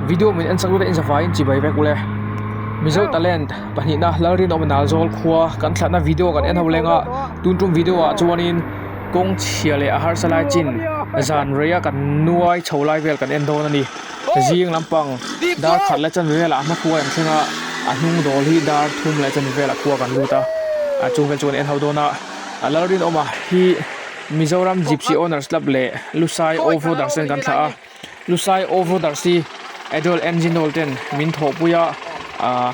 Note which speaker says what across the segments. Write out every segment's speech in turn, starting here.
Speaker 1: Video min en chak lut a in zavaiin chibai vek ule. Mizo talent pahnihna Lalrinawm Nalzawl khua kan thlahna video kan en ho leng a, tun tum video ah chuanin kawng chhia leh a harsa lai chin zan reia kan nuai chho lai vel kan en dawn a ni. Zing lampang dar khat leh chanve velah a hma khua an thleng a, a hnung dawl hi dar thum leh chanve velah khua kan lut a, chung vel chu kan en ho dawn a, Lalrinawma hi Mizoram Gypsy Owners Club leh Lusai Off-roaders ten kan thlah a, Lusai Off-roaders hi Adroel Engine Oil ten min thawhpui a, ahh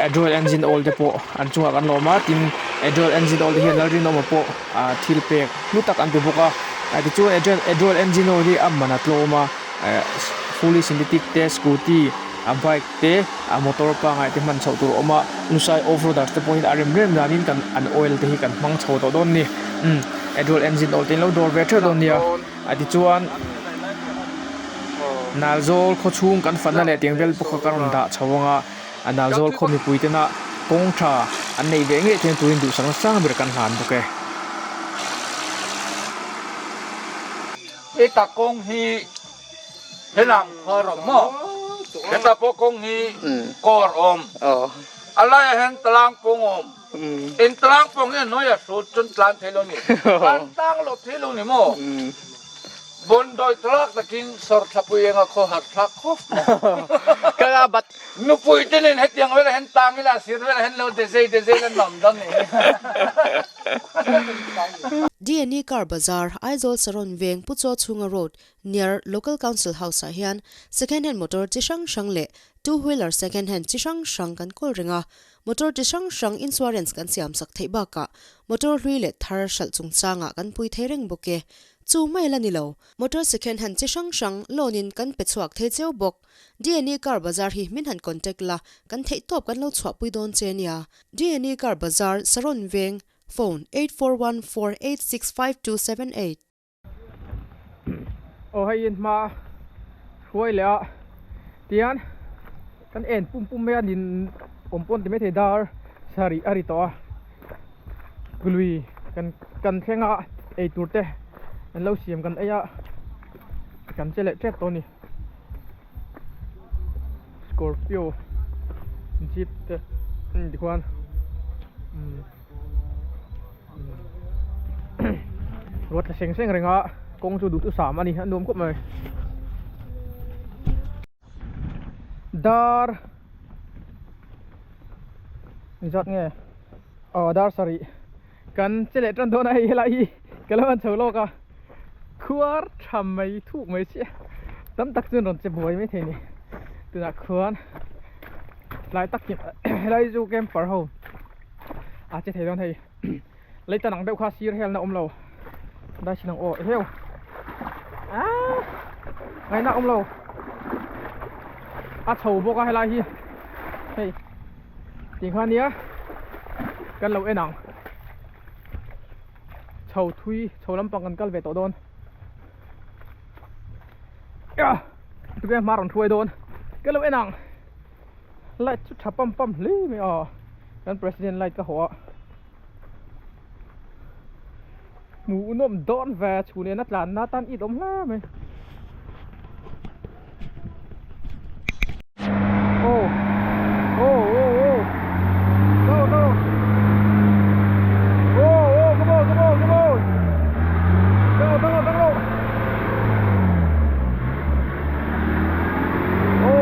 Speaker 1: Adroel Engine Oil te pawh an chungah kan lawm a, tin Adroel Engine Oil te hian Lalrinawma pawh ahh thil pek hlu tak an pe bawk a, tichuan Adroel Engine Oil hi a man a tlawm a. Fully synthetic te scooty a bike te a motor pangai te hman chhoh tur a awm a lusai off roaders te pawhin a rem rem danin kan an oil te hi kan hmang chho tawh dawn a ni umm petrol engine oil te in lo dawr ve theuh dawn nia a tichuan Nalzawl khaw chhung kan fanna leh tiang vel pawh kha ka rawn dah chho ang a a Nalzawl khaw mipui tena kawng tha an neih ve ngei theih turin duhsakna sang ber kan hlan bawk e.
Speaker 2: Heta kawng hi helam kawr awm maw? Heta pawh kawng hi kawr awm. A laiah hian tlang pawng awm. In tlang pawng hi a hnuaiah hrut chuan tlan thei lo ni. Tlan tlang loh thei lo ni maw? Bondawi thlak takin sawr thlapui enga khaw har thlak khawp maw? Nupui te nen hetiang velah hian tang ila a sir velah hian lo dezei dezei la nuam dawn ni.
Speaker 3: DNA Car Bazar, Aizawl Saron Veng Pu Chaw Chhunga Road, near Local Council House ah hian second hand motor chi hrang hrang leh two wheeler second hand chi hrang hrang kan kawl reng a. Motor chi hrang hrang insurance kan siam sak theih bakah motor hlui leh thar hralh chungchangah kan pui thei reng bawk e. Chu mai la ni lo, motor second hand chi hrang hrang loan in kan pe chhuak thei cheu bawk. DNA Car Bazar hi min han contact la, kan theih tawp kan lo chhuahpui dawn che nia. DNA Car Bazar, Saron Veng, Phone, 8414865278.
Speaker 1: Aw hei in hma hruai leh a tihian kan en pum pum mai a nin awm pawn ti maithei dar sarih a ri tawh a lui kan kan thleng a eitur te an lo siam kan ei a kan che leh tep tawh a ni. Scorpio jeep te tikhuan ruat tla seng seng reng a kawng chu duhthusam a ni a nuam khawp mai dar engzat nge aw dar sarih kan che leh tan dawn a hei helai hi ka lo han chho lawk a khuar tha mai thuk mai chiah tam tak chuan rawn che buai mai thei a ni tunah khuan tlai tak hi helai chu camper ho a che thei dawn hei lei tan ang deuh kha sir helna awm lo dai sin ang aw eheu aaa ngaihna awm lo a chho bawk a helai hi hei tih kha nia kan lo en ang chho thui chho lampang kan kal ve tawh dawn tunge hma rawn hruai dawn kan lo en ang light chu tha pam pam hle mai a kan president light ka hawh a hmuh nawm dawn ve chhun ena tlanna tan it awm hle mai. Oh oh oh oh go go oh oh come on come on come on go go go go oh oh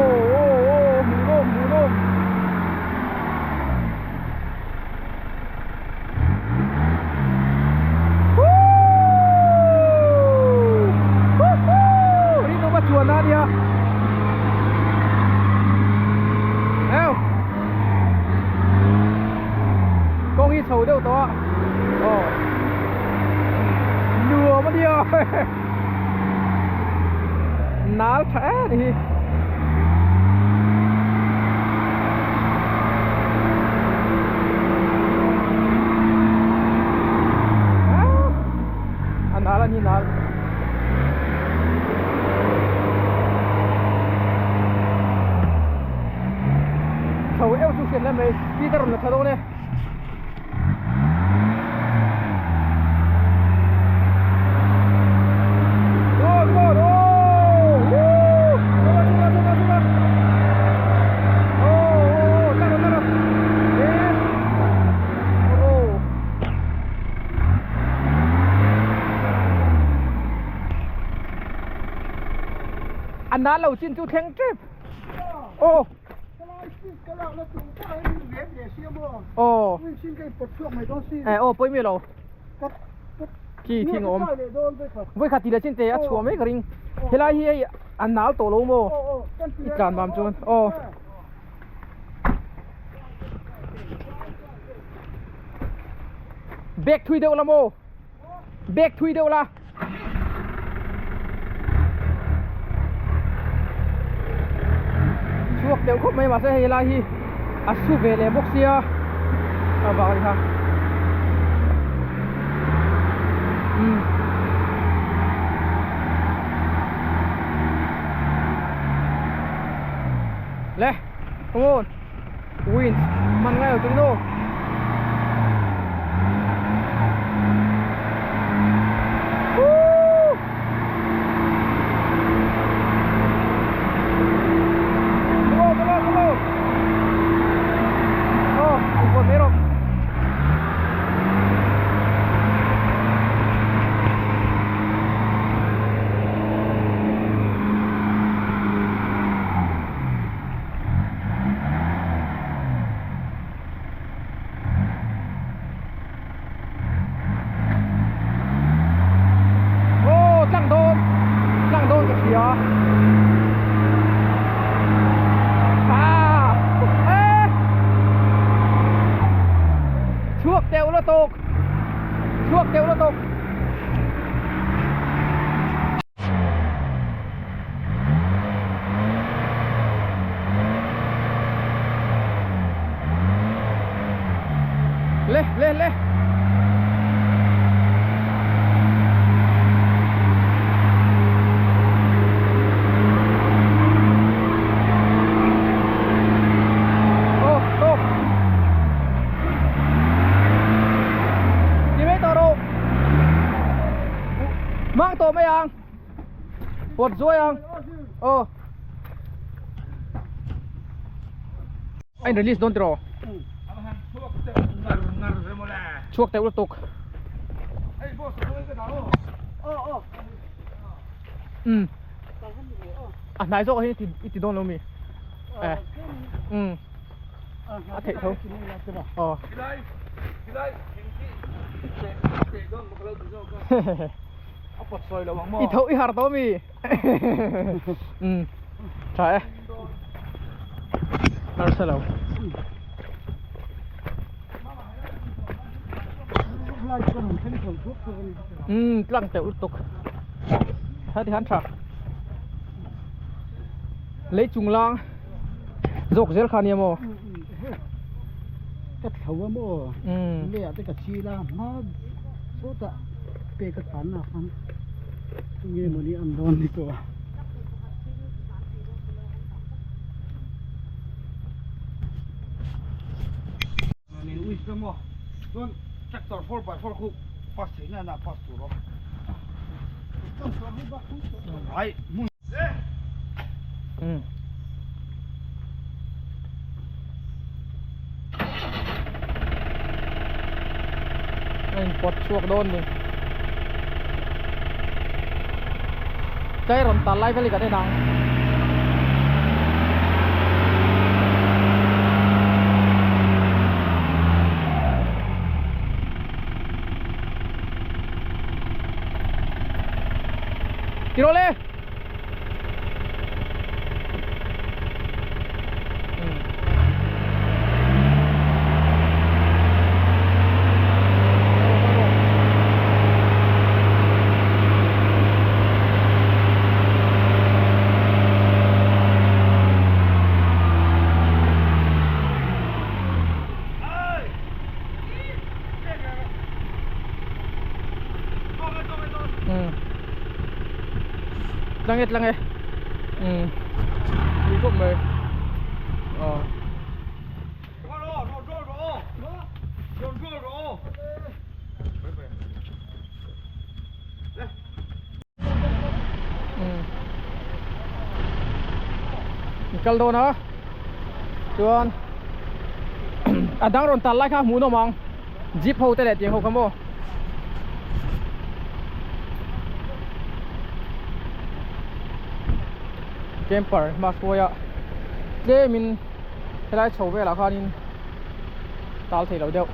Speaker 1: oh hmuh nawm hmuh nawm Chuan a nia eo kawng hi chho deuh tawh a aw nuam a nia nal tha em hi. A nal a ni nal. Chho eu chu hriat lem mai speed a rawn la tha dawn e. Go go go! A nal lo chin chu thleng tep. Aw. Aw. Eh aw pawi mi lo. Khi thing awm. Voi khat ti leh chin te a chhuah mai ka ring. Helai hi hei a nal tawh lo maw? I tlan mam chuan. Aw. Bag thui deuh la maw? Bag thui deuh la. Chhuak deuh khawp mai mahse hei lai hi a su ve leh bawk sia a vang a ni kha umm le come on Wind hman ngai lo turin aw. Woo! Come on, come on, come on. Oh, inpawt mai rawh. Aw tlang dawn tlang dawn ka hria ah eh chhuak teuh la tawk chhuak teuh la tawk. Le le le Ô, ô. Đi mấy tàu đâu? Mang tàu mấy ăn? Pawt zuai ang aw a in release dawn tiraw chhuak teuh lutuk um a hnai zawk ah hian i ti dawn lo mi eh um a theih tho aw I tho i har tawh mi um tha e harsa lo um tlang teuh lutuk tha ti khan tha lei chung lang zawk zel kha nia maw
Speaker 4: ka thlo a maw lei ah te ka chil a hma sawtah pek a tlan na khan tunge mawni an dawn ni tawh a.
Speaker 2: Tractor 4x4 khu pass theihna na pass tur aw. Ai mun.
Speaker 1: A inpawt chhuak dawn ni. Chai rawn tal lai vel hi kan en ang. Ti rawh le. Tlang e tlang e um pui khawp mai aw um kal dawn a chuan a dang rawn tal lai kha hmuh nawm ang jeep ho te leh tiang ho kha maw. Camper hma hruai a tlemin helai chho velah khanin tal thei lo deuh.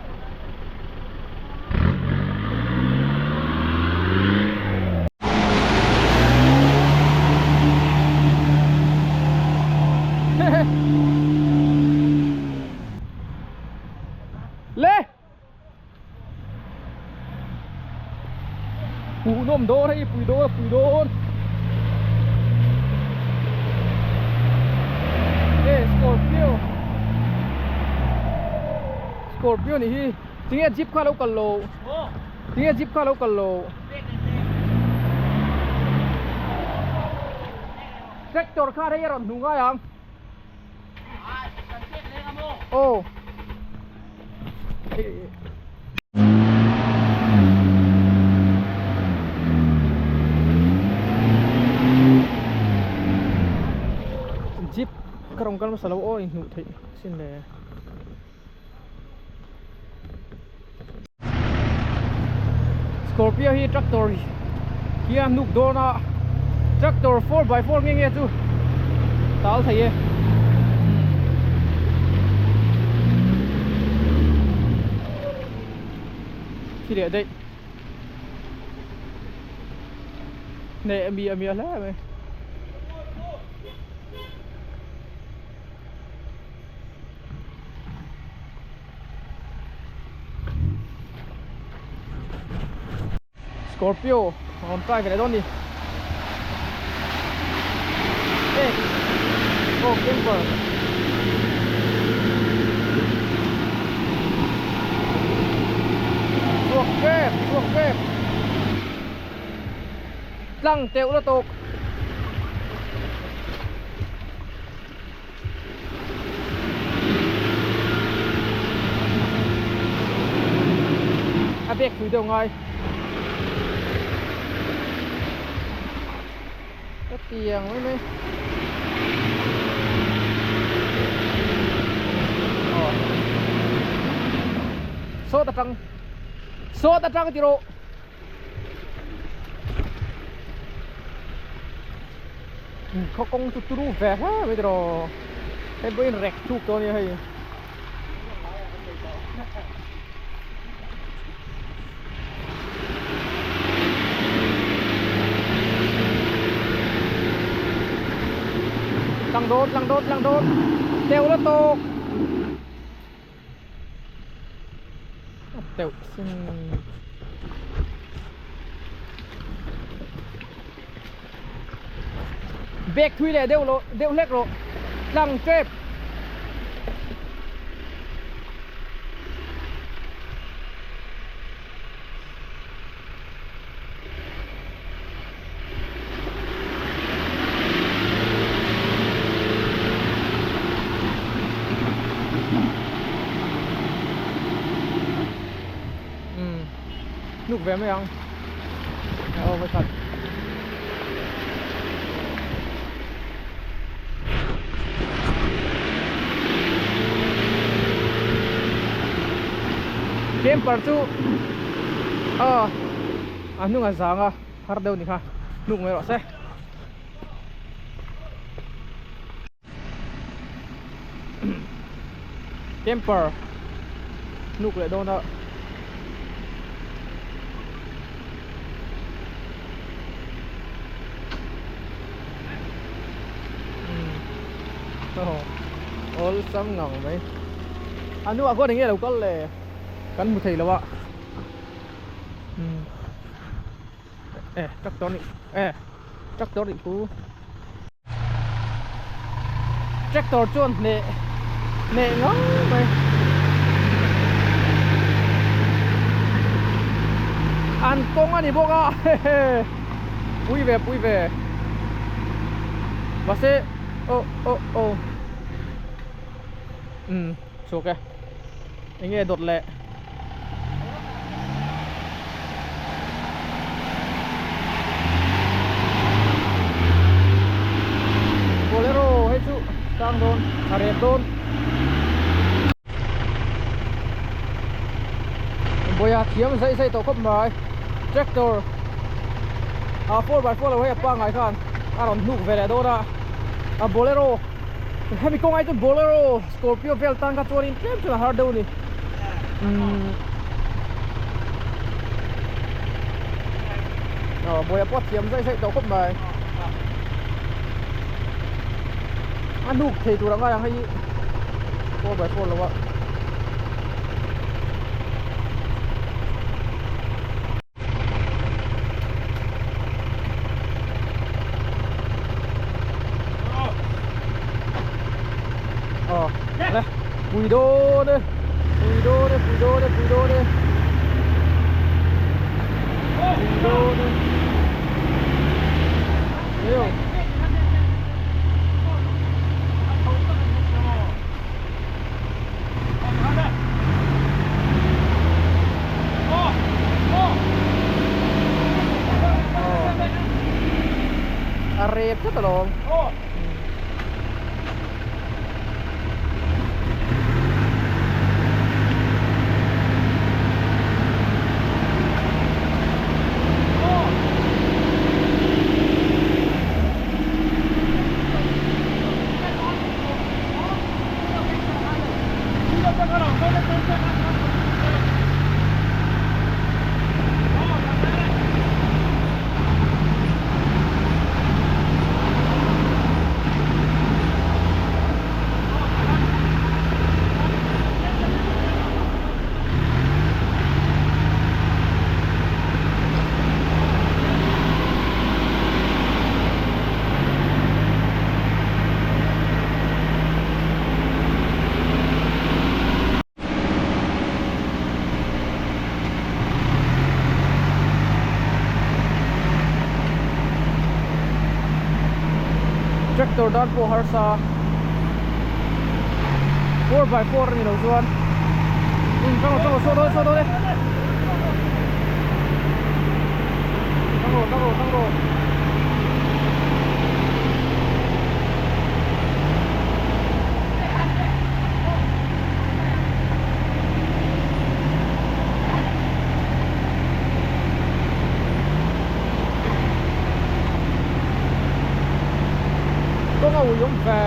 Speaker 1: Le! Hmuhnawm dawn hei pui dawn a pui dawn e scorpio scorpio nih hi tinge jeep kha lo kal lo tinge jeep kha lo kal lo tractor kha hei a rawn hnu ngai ang. Aw. Jeep ka rawn kal hmasa lo aw inhmuh theih sin le. Scorpio hi tractor hi a hnuk dawn a tractor 4x4 nge nge chu tal thei e thi leh daih neh a mi a mi a hle mai. Scorpio rawn try ve leh dawn ni e oh camper chhuak tep chhuak tep tlang teuh la tawk. A bag pui deuh ngai ka tiang mai mai aw sawt atang sawt atang ti rawh. Khaw kawng chu turu ve hle mai tiraw hei pawhin rek thuk dawn nia hei tlang dawn tlang dawn tlang dawn teuh la tawk teuh sin bag thui leh deuh loh deuh hlek rawh tlang tep. Hnuk ve mai ang aw va that camper chu a a hnung a zang a har deuh ni kha hnuk mai rawh se. Camper hnuk leh dawn a. Awlsam ngang mai a hnuah khuan enge lo kal le kan hmu thei lo a e tractor nih e tractor nih chu tractor chuan hneh hneh ngang mai an kawng a ni bawk a pui ve pui ve mahse oh oh oh umm chhuak e enge dawt leh. Bolero hei chu tang dawn a rep dawn Boya thiam zai zai tawh khawp mai tractor a 4x4 lo hei a pangai khan a rawn hnuk ve leh dawn a. A bolero hemi kawng ai chuan bolero scorpio vel tan kha chuanin tlem chuan a har deuh a ni umm aw bawiha pawh a thiam zaih zaih tawh khawp mai a hnuk thei tur ang ngai ang hei 4x4 lo a. Ờ, đây, pui đô đây, pui đô đây, pui đô đây, pui đô đây. Pui đô đây. Thấy không? A rep tlat alawm. Tractor dan pawh harsa 4x4 a ni lo chuan saw dawn saw dawn e tang rawh tang rawh tang rawh. Kawng a ui awm ve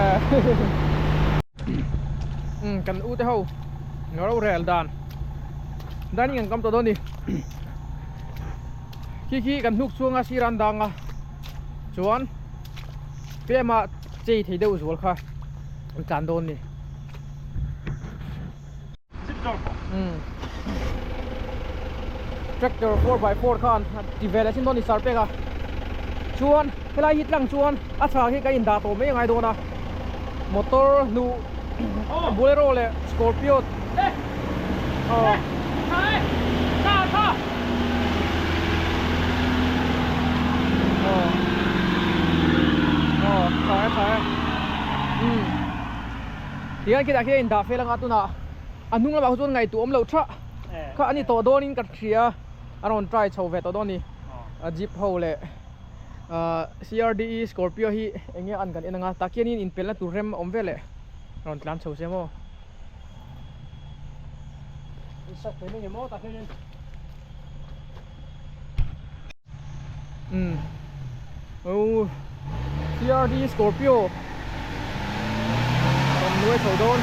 Speaker 1: umm kan u te ho rorel dan dining an kam tawh dawn a ni khi khi kan hnuk chhunga sir an dang a chuan tlema chei thei deuh zual kha an tlan dawn a ni. Tractor 4x4 khan ti ve leh sin dawn a ni sar pek a chuan helai hi tlang chuan a chhang hi ka indah tawh mai a ngai dawn a motor hnuh bolero leh scorpio aw aw tha e tha e umm tihian khitah khian a indah fel anga tunah a hnung lamah chuan ngaihtuah awm loh tha kha a ni tawh dawnin ka hria a rawn try chho ve tawh dawn a ni a jeep ho leh ahh C R D E scorpio hi eng nge an kan en anga tah khianin inpelna tur rem a awm veleh a rawn tlan chho sia maw. Umm oh C R D scorpio a rawn nuai chho dawn.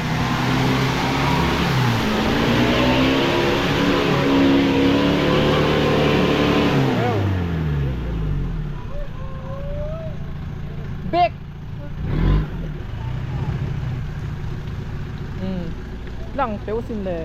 Speaker 1: Bag umm tlang teuh sin le.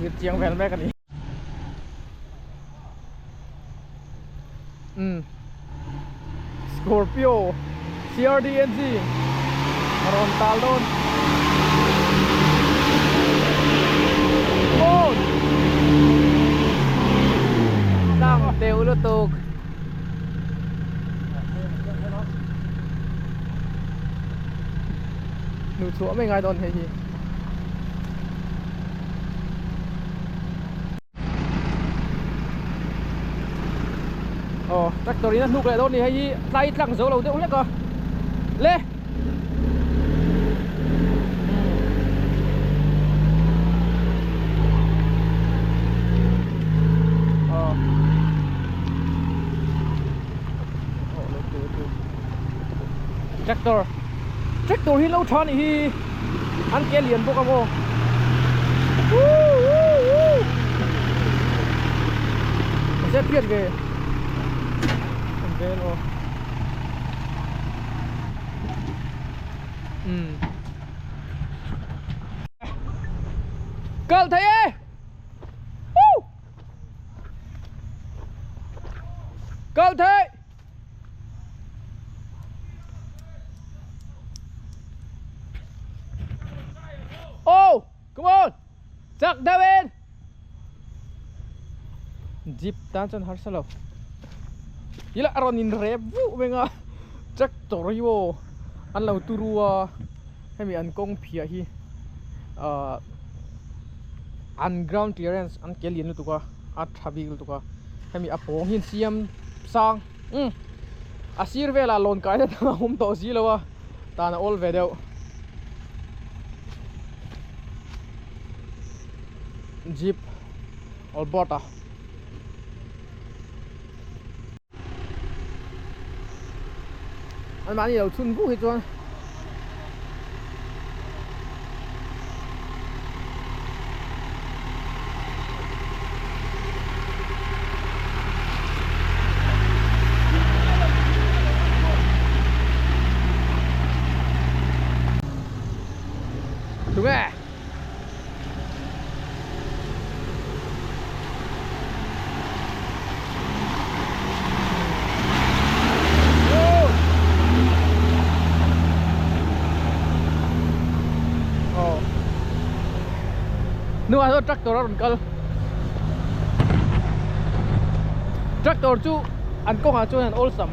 Speaker 1: Zir chiang vel mek a ni. Umm Scorpio CRDNG a rawn tal dawn. Aw Tlang teuh lutuk. Hnuh chhuah mai ngai dawn hei hi. Aw tractor in a hnuk leh dawn a ni hei hi tlai tlang zo lo deuh hlek a le. Aw. Tractor tractor hi lo tha nih hi an ke lian bawk ang aw mahse phiat ve an vel aw umm kal thei e woo kal thei. Oh, come on. Chak deuhin. Jeep tan chuan harsa lo. Ila a rawn in rep vuh veng a. Tractor hi aw an lo turu a. Hemi an kawng phiah hi ah an ground clearance an ke lian lutuk a. A tha bik lutuk a. Hemi a pawng hi an siam sang umm a sir velah lawn kai na dang a awm tawh si lo a tan a awl ve deuh jeep Alberta an mahni lo chhun vuk hi chuan Tunge? Hnungah sawn tractor a rawn kal tractor chu an kawngah chuan an awlsam.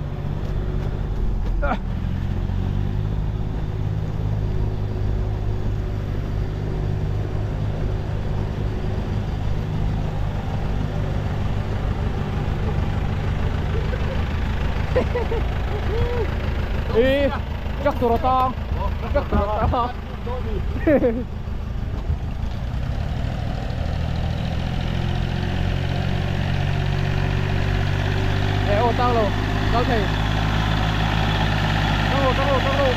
Speaker 1: Ê, tractor tang, tractor tang. Ê, ô tang lo, kal thei. Tang lo, tang lo, tang lo.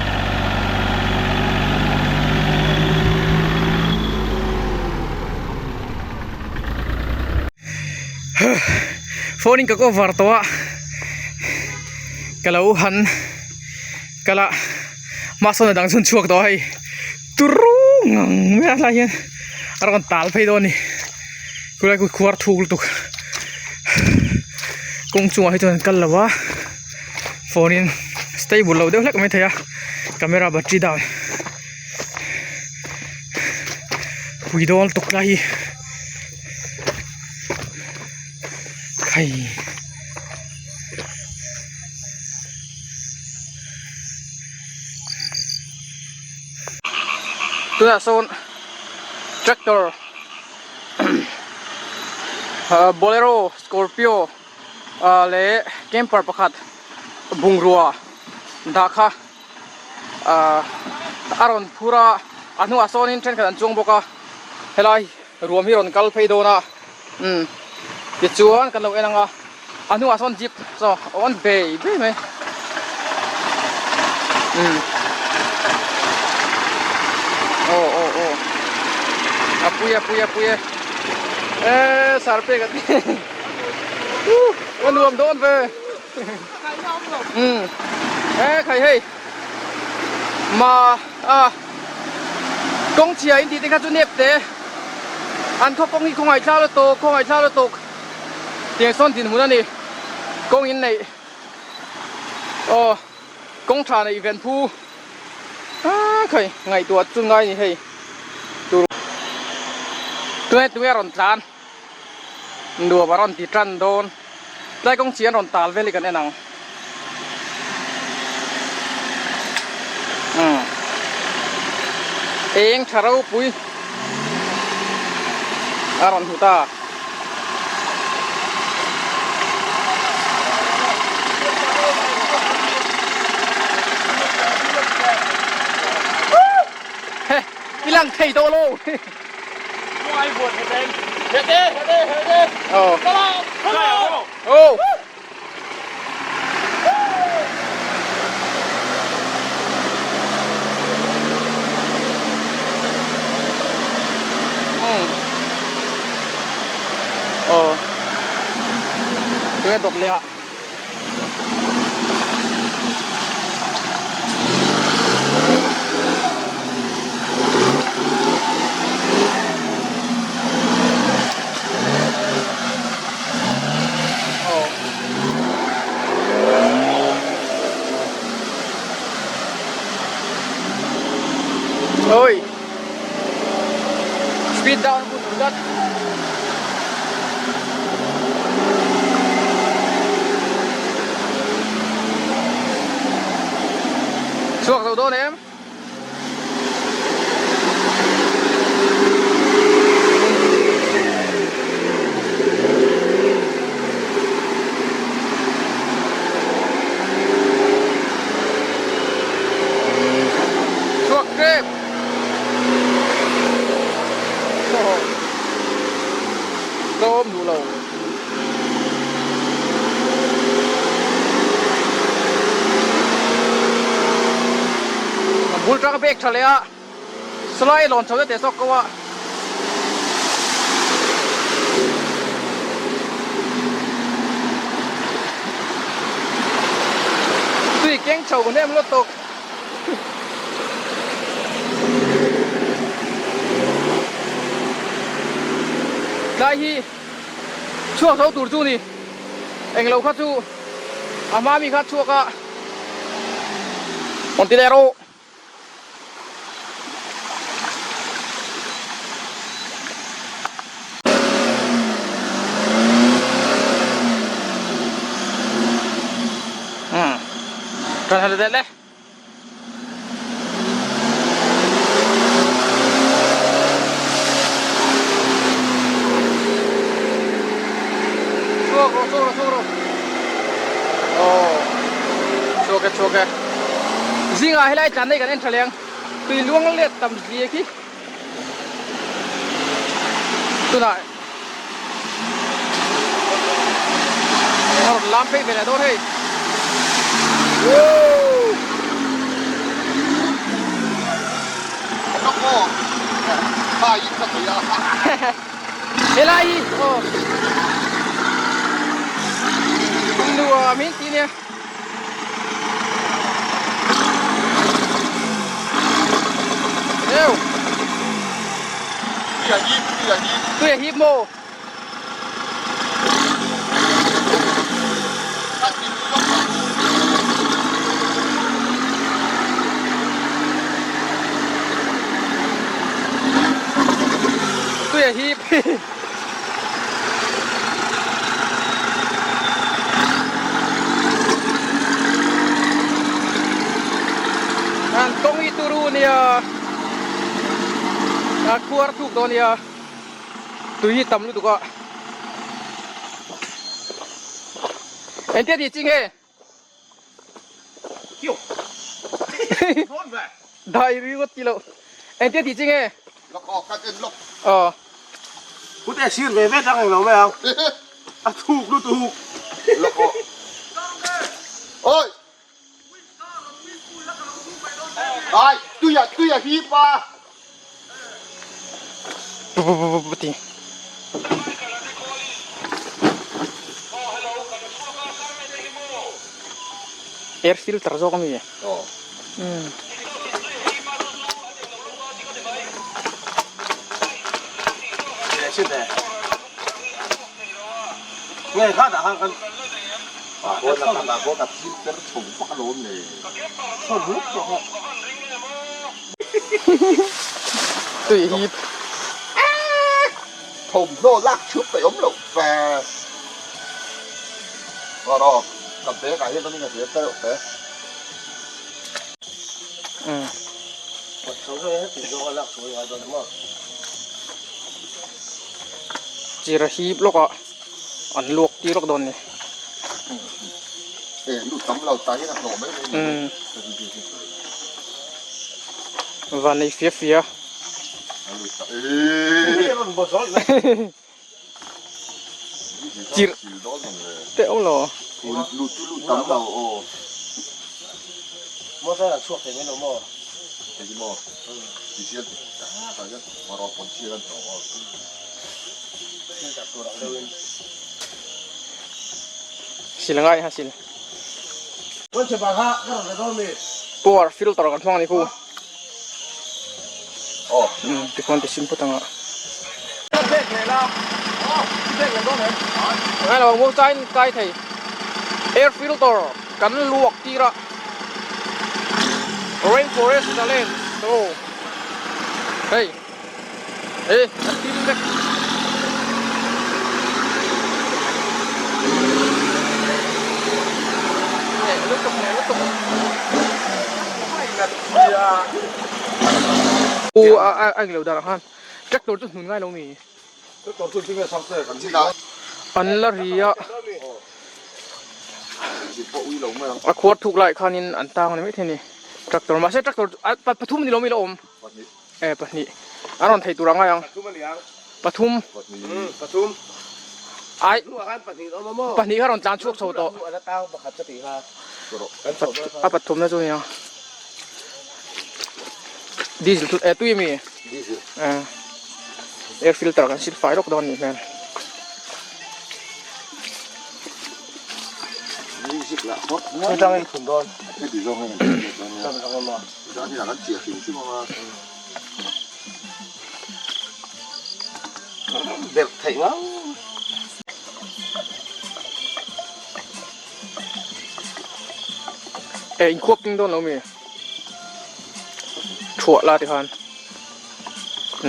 Speaker 1: Phone in ka cover tawh a ka lo han kal a hmasawn a dang chhun chhuak tawh a hei turu ngang mai a tlai hian a rawn tal phei dawn a ni khulai khu khuar thuk lutuk kawng chungah hi chuan an kal lo a phone in stable lo deuh hlek mai thei a camera battery down pui dawn lutuk lai hi khai. Tunah sawn tractor bolero scorpio ah leh camper pakhat bungrua dah kha ah a rawn phur a a hnungah sawnin thenkhat an chuang bawk a helai ruam hi a rawn kal phei dawn a umm tichuan kan lo en ang a. A hnungah sawn jeep saw a awm bei bei mai umm aw aw aw a pui a pui a pui e eee sar pek a uh a nuam dawn ve umm e khai hei ma a kawng chhia in tih te kha chu nep te an khaw kawng hi khawngaih thla lutuk khawngaih thla lutuk. Tiang sawn dinhmun a ni kawng in neih aw kawng tha neih ven phu ah khai ngaihtuah chu ngai ni hei tur tunge tunge a rawn tlan nuam a rawn ti tan dawn tlai kawng chi an rawn tal vel hi kan en ang umm. Eng tha ropui a rawn hmu ta. He, i lang thei tawh lo. Ờ. Ô. Ờ. Cái đột lẹ. Oi! Speed down hun tlat. Chhuak zo dawn em? Chhuak tep. Tlawm duh lo. A bul tang a bag tha leh a, salai lawn chho te zawk ko a. Tui keng chho hnem lutuk. Tlai hi chhuak zo tur chu ni englo kha chu a hma mi kha chhuak a rawn ti leh rawh. Tran hal le. Chhuak rawh chhuak rawh chhuak rawh. Aw chhuak e chhuak e. Zingah helai tlan nei kan en tha leng. Tui luang let tam zia khi. Tunah a rawn lam phei ve leh dawn hei. Woo! Helai hi aw nuam in tih nia. Tui a hip maw? Tui a hip. An kawng hi turu nia a khuar thuk dawn nia tui hi tam lutuk a engtia tih chi nge dai ringawt tih loh engtia tih chi nge aw.
Speaker 5: Kut e sir ve ve tang englo mai ang. A thuk lutuk.
Speaker 6: Lawk aw. Oi! Ai, tuia tuia hi pa.
Speaker 1: Ti. Air filter zawk ami.
Speaker 6: Aw.
Speaker 1: Um. Tui hip.
Speaker 6: Thawmhnaw lak chhup peih awm loh ve. Aw rawh, ka bag ah hian ka hming a hria ta reuh te.
Speaker 1: Um. Chir a hip lawk a an luak tir lawk dawn a ni. Van nei fia fia. Chirh teh awm lo. Sil ngai ha sil. Power filter kan hmang a ni khu. Tikhuan ti sim phawt ang a. Ngai lo ang chain kai thei air filter kan luak tir a rainforest talent so hei e a thim vek. Lutuk lutuk. U a a a englo dan ah khan tractor chu hnun ngai lo mi an la ri a a khuar thuk lai khanin an tang a ni maithei a ni tractor mahse tractor chu pathum ni lo mi la awm e pahnih an rawn thei tur a ngai ang pathum ai pahnih kha rawn tlan chhuak chho tawh a pathum na chu nia diesel chu eh tui ami eh air filter kan sil fai lawk dawn anih hmel. Eh inkhuap ding dawn lo mi thuah la ti khan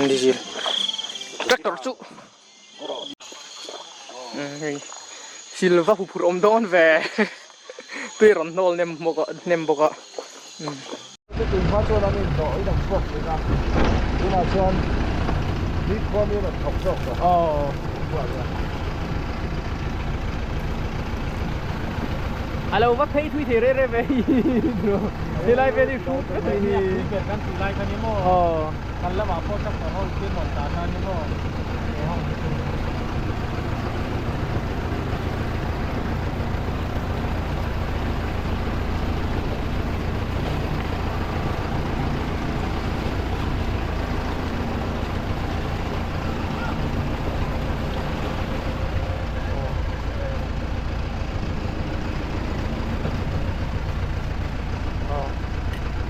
Speaker 1: diesel tractor chu hei silva huphurh awm dawn ve tui rawn hnawl nem bawk a hnem bawk a.
Speaker 5: Tun hma chuan an inhlawh in an chhuak thin a, tunah chuan nikhua mi an rawn thawk zawk tawh.
Speaker 1: Aw. A lo va phei thui thei reh reh ve hi helai vel hi hrut vek mai hi.
Speaker 4: Tui ber kan tih lai kha ni maw?
Speaker 1: Aw.
Speaker 4: Kan lamah pawh tractor ho khi an rawn tlan a ni maw? He ho hi chu.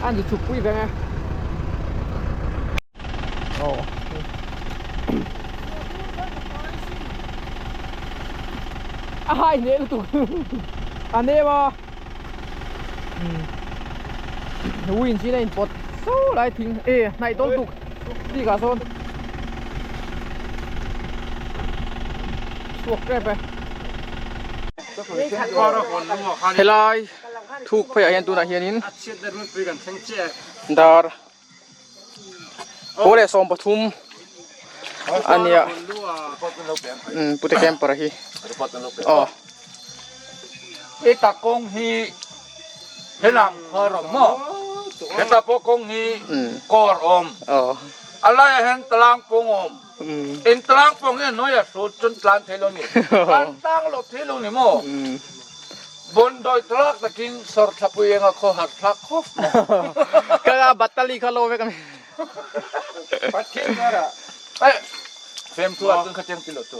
Speaker 1: An zu chhuk pui veng e. Aw. A hai hle lutuk. A nem a. Wind chin a in pawt so lai thing e hnaih tawl tuk bik ah sawn chhuak tep e. Helai thuk pheiah hian tunah hianin dar pawl leh 13 a nia pute camper hi aw.
Speaker 2: Heta kawng hi helam khuar awm maw? Heta pawh kawng hi kawr awm. A laiah hian tlang pawng awm. In tlang pawng hi a hnuaiah hrut chuan tlan thei lo ni. An tlang lo thei lo ni maw? Bondawi thlak takin sawrthlapui enga khaw har thlak khawp mai.
Speaker 1: Ka batali kha lo vek a mi.
Speaker 2: Pathian zarah eh Femthu ah chuan khatiang ti lo tu.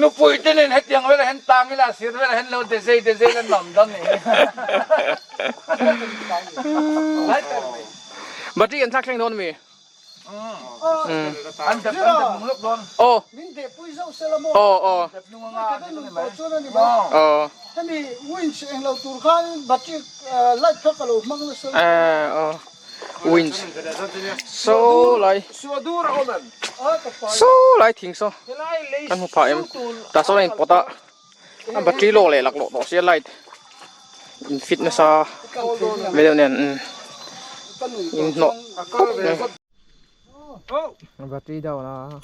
Speaker 2: Nupui te nen hetiang velah hian tang ila sir velah hian lo de zei de zei la nuam dawn ni.
Speaker 1: Battery an thlak thleng dawn ami?
Speaker 2: An dep an dep nung lawk dawn.
Speaker 1: Aw.
Speaker 4: Min deh pui zauh sela maw?
Speaker 1: Aw aw.
Speaker 2: Dep nung anga
Speaker 4: Ka
Speaker 2: an
Speaker 4: nun
Speaker 2: ni
Speaker 4: pawh
Speaker 2: mai.
Speaker 4: chuan a ni mai.
Speaker 1: Aw.
Speaker 4: Hemi winch eng lo tur khan battery light kha ka lo hmang nasa.
Speaker 1: Eh aw. Winch. So lai. So lai thing saw. Kan hmu phah em. Tah sawn a in pawt a. A battery lawk leh laklawh tawh sia light in fit nasa ve deuh nen. inhnawh tawp mai. Battery down a.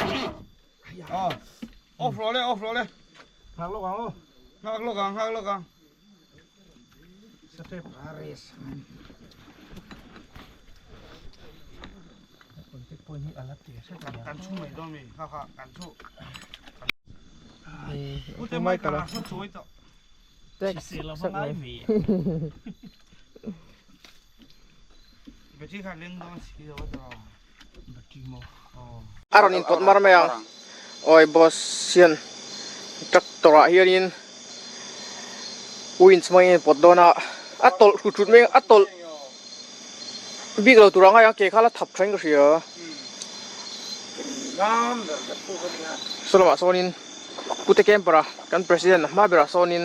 Speaker 2: Off rawh le off rawh le. Nghak lawk ang aw. Nghak lawk ang nghak lawk ang. Kan chhu mai dawn mi kha kha kan chhu. Ute mai ka la chuai tawh.
Speaker 1: Tek sak mai.
Speaker 2: Battery kha leng dawn si lo a tawh. Battery maw.
Speaker 1: A rawn inpawt mar mai ang. Awi boss hian tractor ah hianin winch hmangin a inpawt dawn a, a tawlh hrut hrut mai a, a tawlh bik lo tur ang a ke kha la thap tha in ka hria. Saw lamah sawnin pute camper a kan president a hma berah sawnin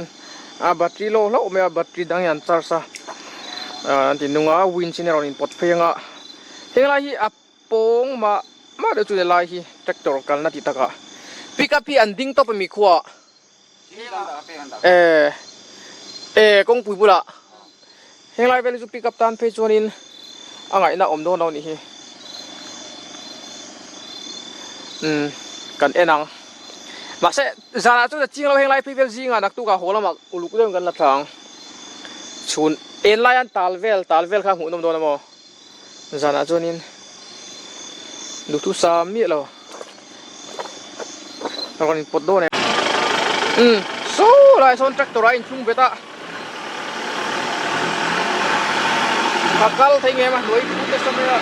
Speaker 1: a battery lo hlauh mai a battery dang hian an charge a an ti nung a winch in a rawn inpawt phei ang a heng lai hi a pawng mah mah deuh chu helai hi tractor kalna tih takah pickup hi an ding tawp a mi khuaah eh eh kawngpui bulah henglai vel hi chu pickup tan phei chuanin a ngaihna awm dawn lo a nih hi umm kan en ang mahse zanah chuan a ching lo henglai phei vel zingah naktukah haw lamah uluk deuhin kan la thla ang chhun en lai an tal vel tal vel kha hmuhnawm dawn a maw. Zanah chuanin duhthusam miah lo a rawn inpawt dawn em. Umm saw lai sawn tractor ah a inthlung bet a a kal thei ngem a hnuai phut nasa mai a.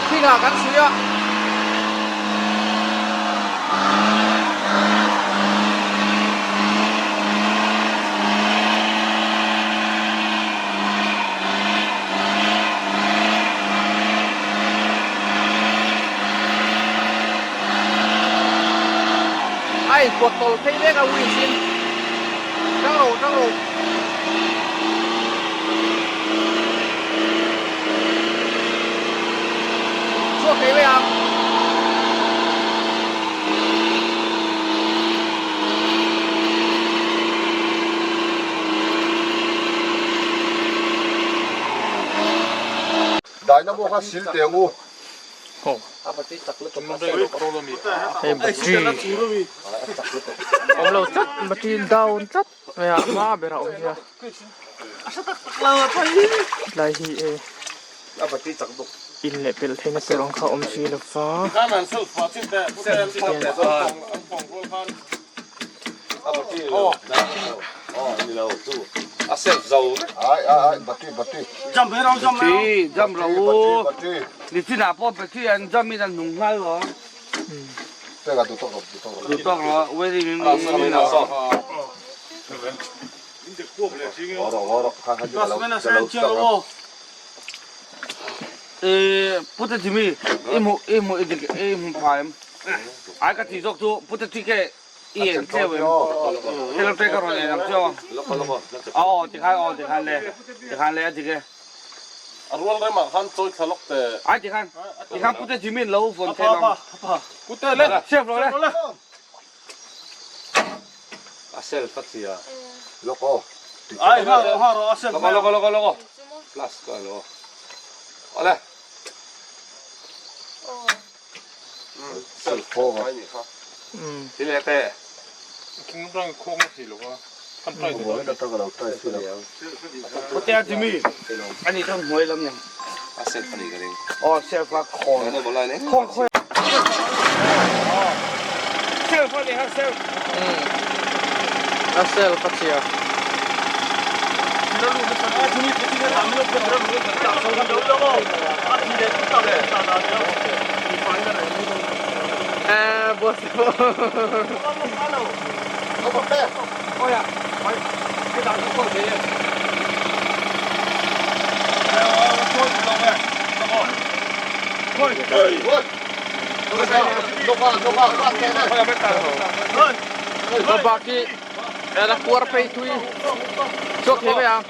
Speaker 1: Thingah kan suih a. A inpawt tawlh phei mek a wheels in tang ro tang ro. Chhuak thei mai ang.
Speaker 6: Dynamo kha sil teh ang u.
Speaker 1: Hei battery awm lo tlat battery down tlat mai a hma ber a awm nia tlai hi e in leh pelh theihna tur ang kha awm si lo va
Speaker 2: I en tleu em? Hello te ka rawn en ang che aw. Aw tikhan aw tikhan le. Tikhan le a dik e.
Speaker 7: A rual remah khan chawi thla lawk teh.
Speaker 2: Ai tikhan tikhan pute Jimmy in lo vawn thei lo.
Speaker 7: Pute le.
Speaker 2: Chef lo le.
Speaker 7: A self a chia.
Speaker 6: Lawk aw.
Speaker 7: Ai ha ro ha ro a self. Lawk lawk lawk lawk. Plus ka lo. Awle.
Speaker 6: Self khawng a.
Speaker 7: Ti leh teh.
Speaker 2: Pute Jimmy ani chuan hnuai lam nen.
Speaker 7: A self a ni ka ring.
Speaker 2: Aw self a khawn. Khawn khawi. Self a ni kha self.
Speaker 1: A self a chhia. Bak hi a kuar phei thui chhuak thei mai ang.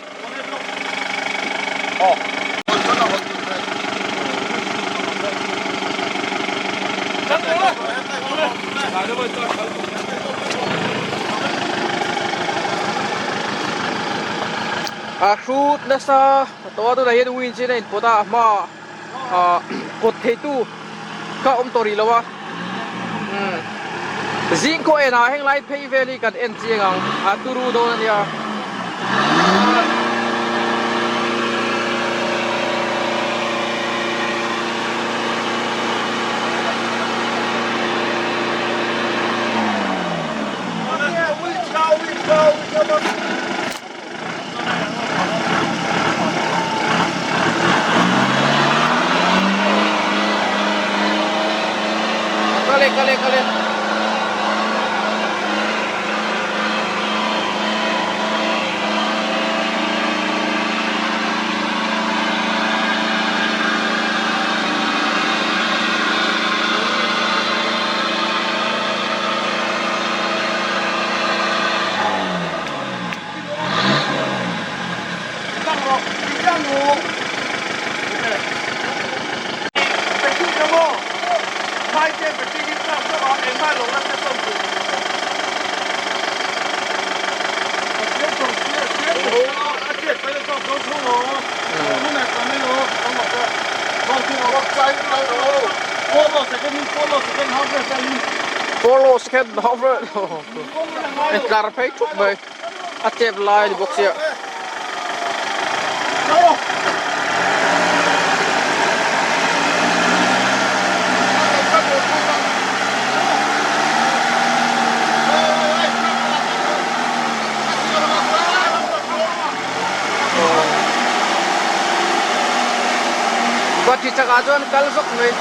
Speaker 1: A hrut nasa tawh a tunah hian winch in a inpawt a a hmaah ah kawt theitu kha a awm tawh rih lo a umm zing khaw enah henglai phei vel hi kan en chiang ang a turu dawn a nia. Kale kale kale. Follow second half tlar phei thup mai. A chep lai a ni bawk sia. Battery chakah chuan kal zawk mai.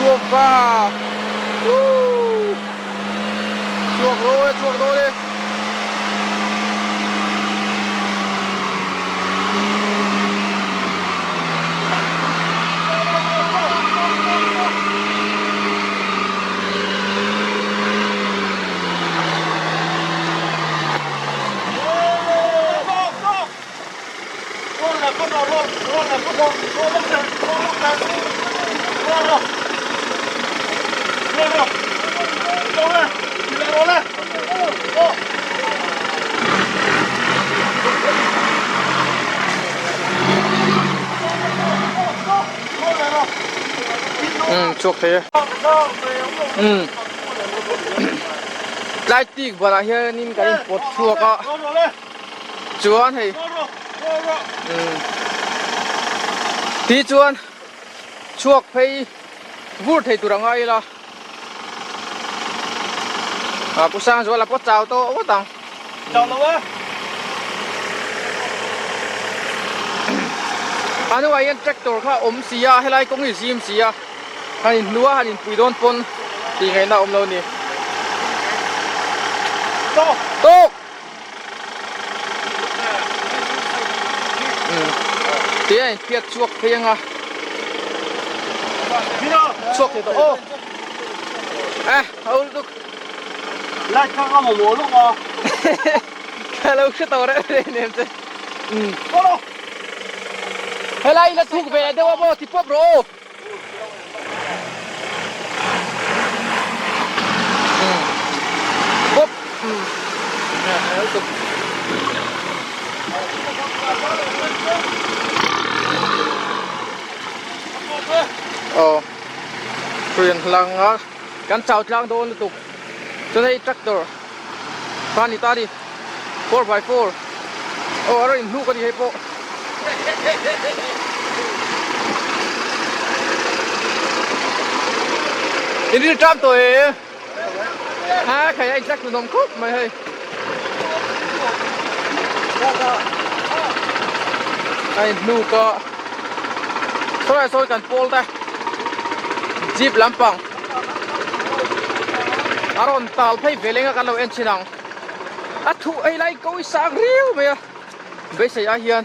Speaker 1: Luava! Woo! Chhuak dawn e, chhuak dawn e. Chhuak thei e. Umm tlai tik banah hianin kan inpawt chhuak a. Chuan hei umm ti chuan chhuak phei vur thei tur a ngai ila ah pu Sangzuala pawh chau tawh ngawt ang.
Speaker 2: Chau lo e.
Speaker 1: A hnuah hian tractor kha a awm si a helai kawng hi zim si a han inhnu a han inpui dawn pawn tih ngaihna a awm lo a ni.
Speaker 2: Tawk.
Speaker 1: Tawk. Ti a inphiat chhuak phei anga chhuak thei tawh aw eh a ul tuk
Speaker 2: Light kha ka mamawh lawk a
Speaker 1: ka lo hre tawh reuh reuh nem che helai la thuk ve deuh a maw ti pawp rawh aw. Bawp. Aw. Hruian hlang a kan chau tlang dawn lutuk chuan hei tractor kha a ni ta a ni 4x4 aw a rawn inhnuk a ni hei pawh. In ri ṭam tawh e. Ha khai a intlak hnuhnawm khawp mai hei. A inhnuk a. Sawi sawi kan pawl te. Jeep lampang. A rawn tal phei ve leng a kan lo en thin ang. A thuh ei lai ko i sang riau mai a. Beisei ah hian.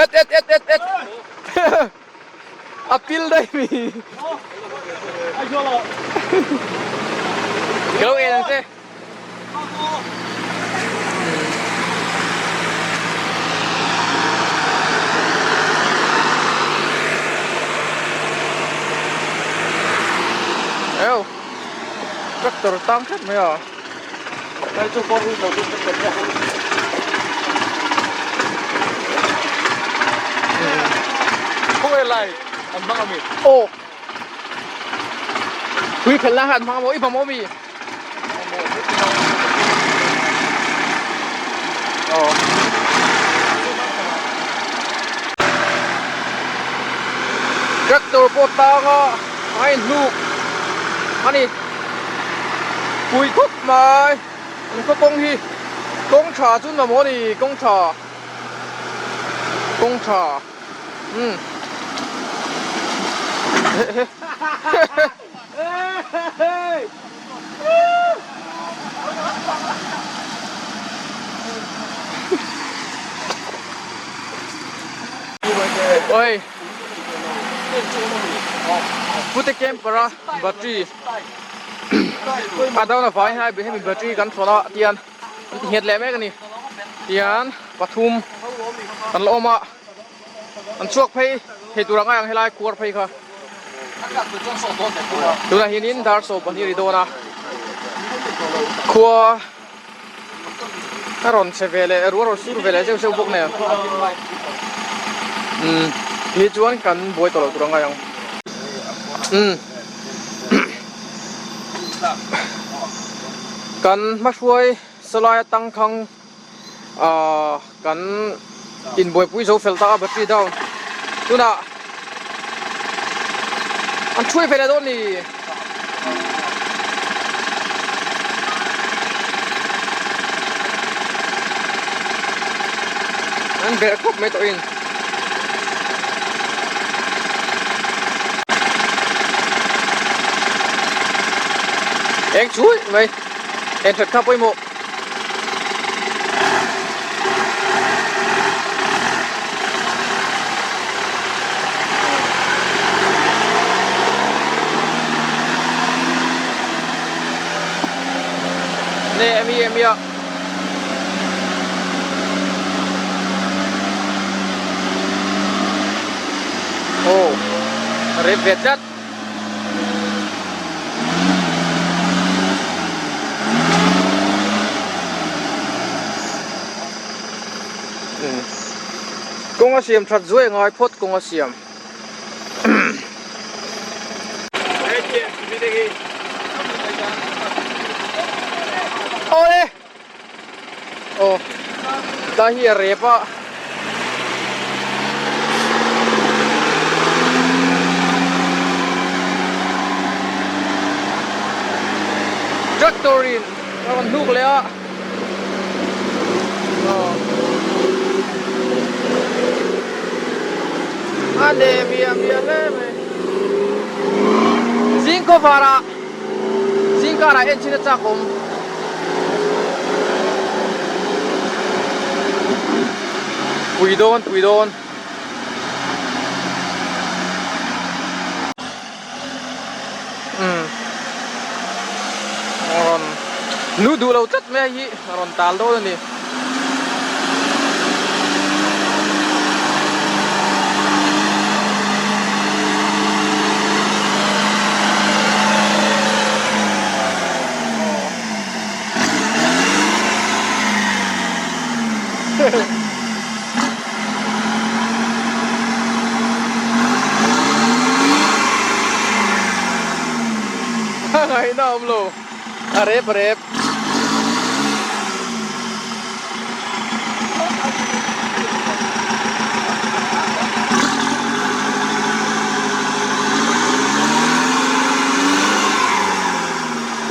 Speaker 1: Et et et et et. A pil daih mi. Ka lo en ang che. Eo. Tractor tang tlat mai a. Aw Tui khelh na han hmang maw i hmang maw mi Aw Tractor pawh tang a a inhnuk a ni. Pui khawp mai an khaw kawng hi kawng tha chu nuam aw ni kawng tha kawng tha umm Oi Pute camper a battery a down avangin helai hemi battery kan thawn a tian an ti nghet leh mek a ni tian pathum kan la awm a an chhuak phei thei tur ang ai ang helai khuar phei kha tunah hianin dar 12 ri dawn a khua a rawn che ve leh rual rawn sur ve leh zeuh zeuh bawk nen umm ti chuan kan buai tawh lo tur a ngai ang umm kan hmahruai sawlai atang khang ahh kan inbuaipui zo fel ta a battery down tunah an thuai ve leh dawn ni. An berh khawp mai tawhin. Eng chui mai eng that kha pawimawh. Nè em em ya. Oh, rep ve tlat. Kawng a siam that zuai ngai phawt kawng a siam. Awle! Aw tlai hi a rep a. Tractor in a rawn hnuk leh a. Aw. A ne miah miah hle mai. Zing khawvarah. Zingkarah en chin a chak awm. Pui dawn pui dawn. Umm. Rawn lu duh lo tlat mai hi a rawn tal dawn a ni. Ngaihna awm lo a rep a rep.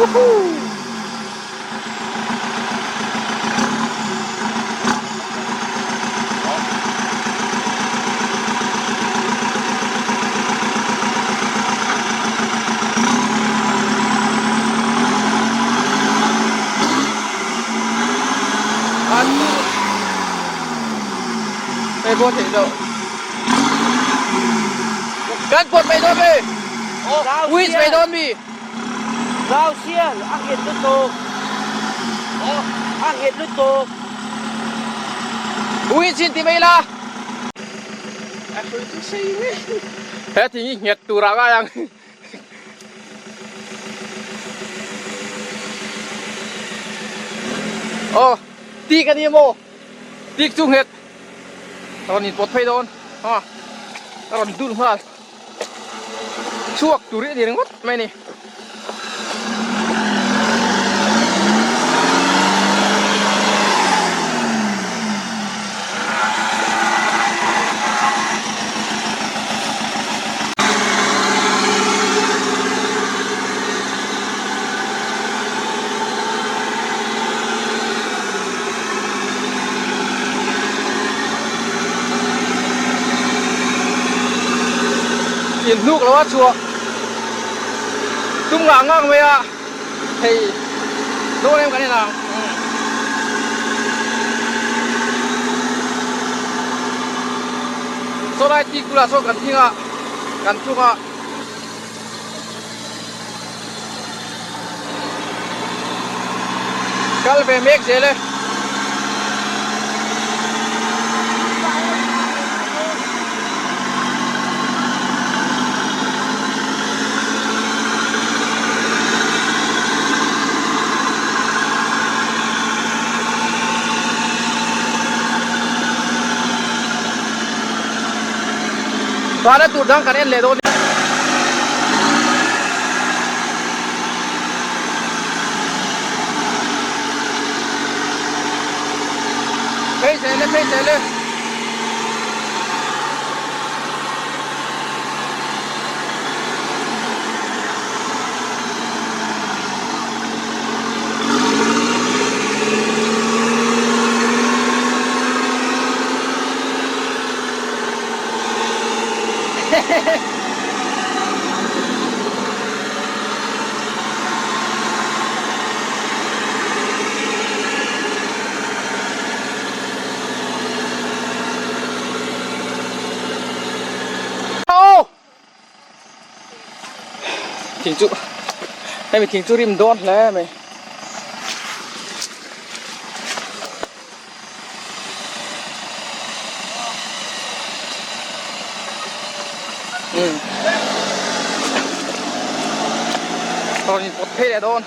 Speaker 1: Woohoo! Hei pawh theih loh. Kan pawt mai dawn mi. Wish mai dawn mi.
Speaker 8: Zau sial a nghet lutuk. A nghet lutuk.
Speaker 1: Wish in ti mai la. He thing hi nghet tur ah ngai ang. Aw tik a ni maw tik chu nghet a rawn inpawt phei dawn a a rawn dul nghal chhuak tur hi a ni ringawt mai a ni. In hnuk lo a chhuah tum ngah ngang mai a hei dawn em kan en ang. Saw lai tik bulah sawn kan thing a kan tluk a. Kal ve mek zel e. Vana tur dang kan en leh dawn. Phei zel e, phei zel e. Thing chu hemi thing chu rim dawn hle mai. Rawn in pawt phei leh dawn.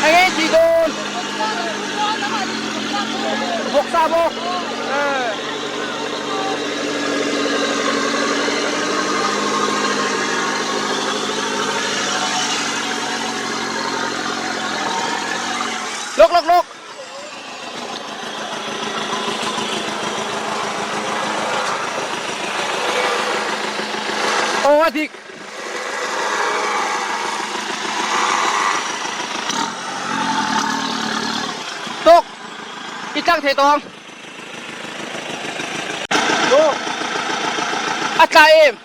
Speaker 1: Eng nge tih dawn? Vawksa maw? Lawk lawk lawk. Aw a dik. Tawk. I tlang thei tawng. A tla em.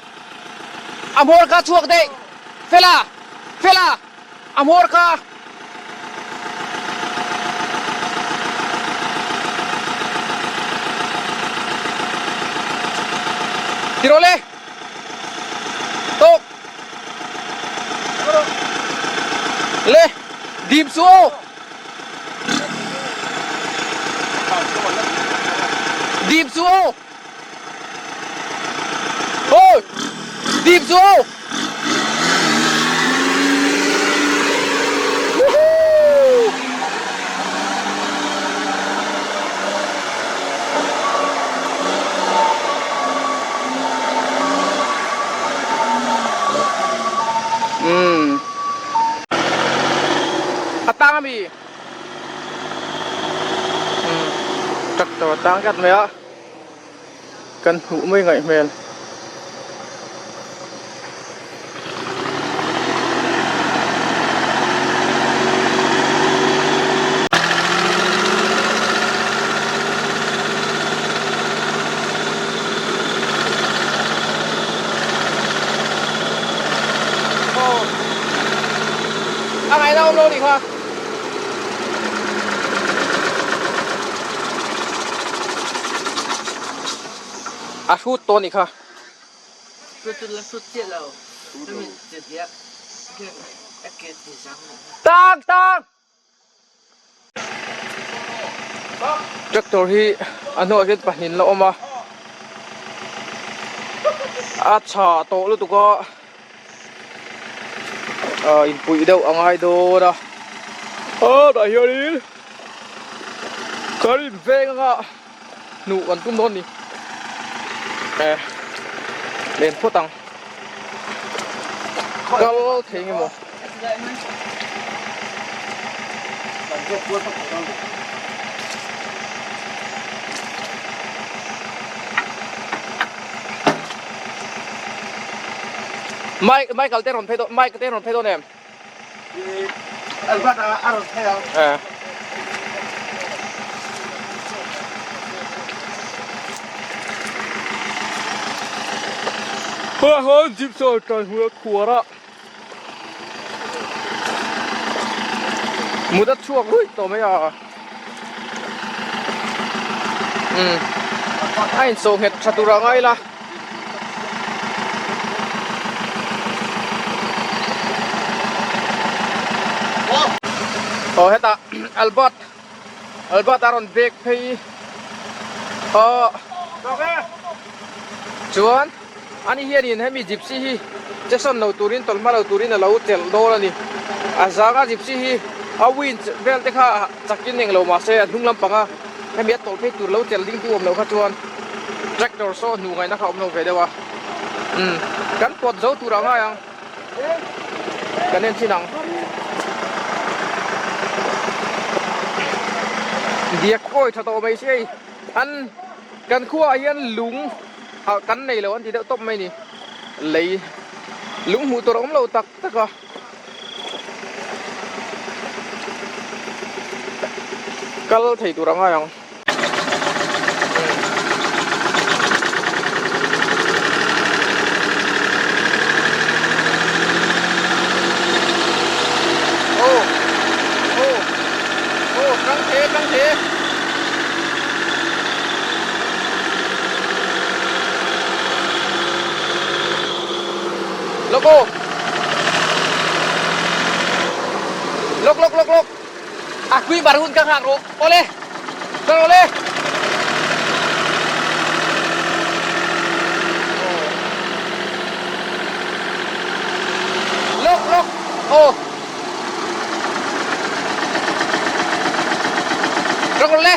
Speaker 1: A hmawr kha chhuak daih. Fela. Fela. A hmawr kha. Ti rawh le. Tawk. Le. Dim su aw. Dim su aw. Ôi. Dim su aw. A tang ami. Tractor a tang tlat mai a. kan hmuh mai ngaih hmel. A ngaihna awm lo nih kha. A hrut tawh nih kha. Tang tang. Tractor hi a hnuaiah hian pahnih an la awm a, a tha tawh lutuk a, ah inpuih deuh a ngai dawn a, hetah hianin kan inveng anga hnuh kan tum dawn a ni, eh len phawt ang kal thei nge maw. Mike Michael te rawn phei dawn Mike te rawn phei dawn em?
Speaker 5: Albert a rawn phei ang.
Speaker 1: Eh. Ha ha jeep saw tan hua khuar a. Mut a chhuak ruih tawh mai a. Umm a insawh nghet tha tur a ngai la. Aw hetah Albert Albert a rawn bag phei a chuan ani hianin hemi gypsy hi che sawn lo turin tawlh hma lo turin a lo chelh dawn a ni a zanga gypsy hi a winch vel te kha chakin englo mahse a hnung lampanga hemi a tawlh phei tur lo chelh ding tu awm loh kha chuan tractor saw hnu ngaihna kha awm lo ve deuh a umm kan pawt zo tur a ngai ang. Kan en chin ang. Diak kawi tha tawh mai si hei. An kan khuaah hian lung ah kan nei lo an ti deuh tawp mai ni. Lei lung hmuh tur a awm lo tak tak a. Kal thei tur a ngai ang. Loko Lok lok lok lok A kui bar hun ka nghak rawh. Awle! Kal rawh le! Lawk lawk! Aw! Kal rawh le!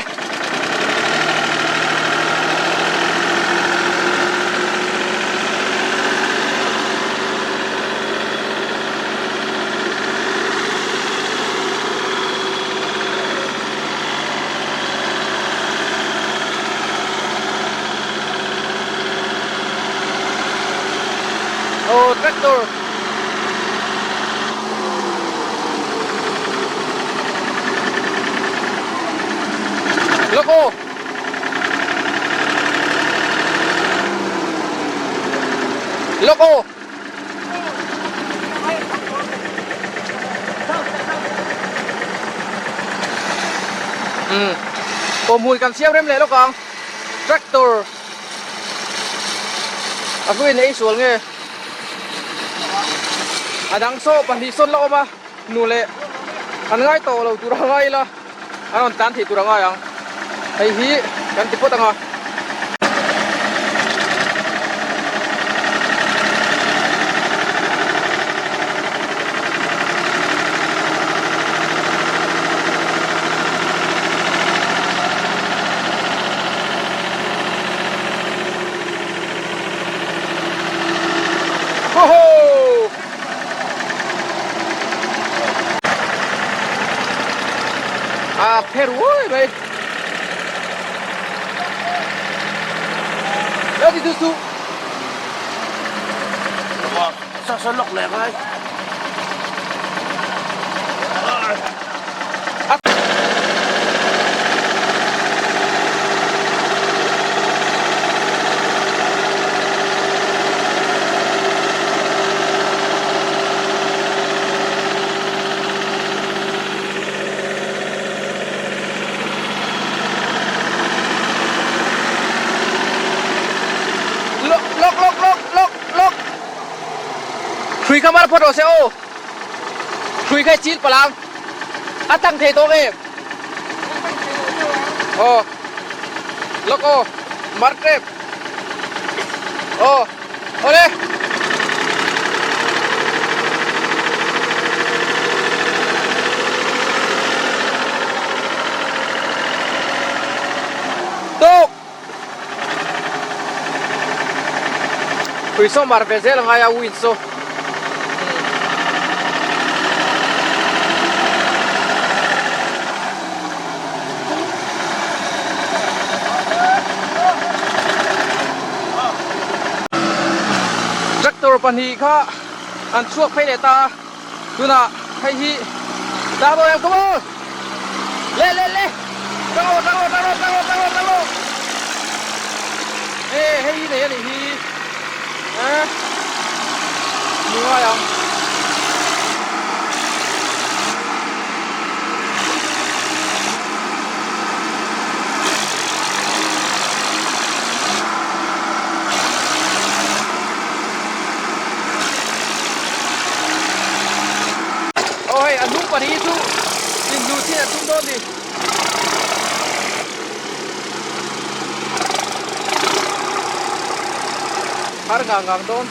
Speaker 1: Oh, tractor. Loko. Loko. Umm aw hmun kan siam rem leh lawk ang tractor a hluin a ei sual nge a dang saw pahnih sawn la awm a nu leh an ngai tawh lo tur a ngai ila an rawn tlan theih tur a ngai ang hei hi kan ti phawt ang a. A phe ruai mai. Lo ti duh suh.
Speaker 8: Saw lawk leh ngai.
Speaker 1: Lawk lawk lawk lawk lawk lawk Hrui kha mar phawt rawh se aw Hrui kha i chil palh ang a tang thei tawk em aw lawk aw mar tep aw awle. Tawk. Hrui saw mar ve zel a ngai a wind saw. Tractor pahnih kha an chhuak phei leh ta a, tunah hei hi dah dawn em come on! Le le le! Tang rawh tang rawh tang rawh tang rawh tang rawh tang rawh! E hei hi nei a nih hi e ni ngai ang. Aw hei a hnung pahnih hi chu inhnu chin a tum dawn ni. Har ngang ngang dawn.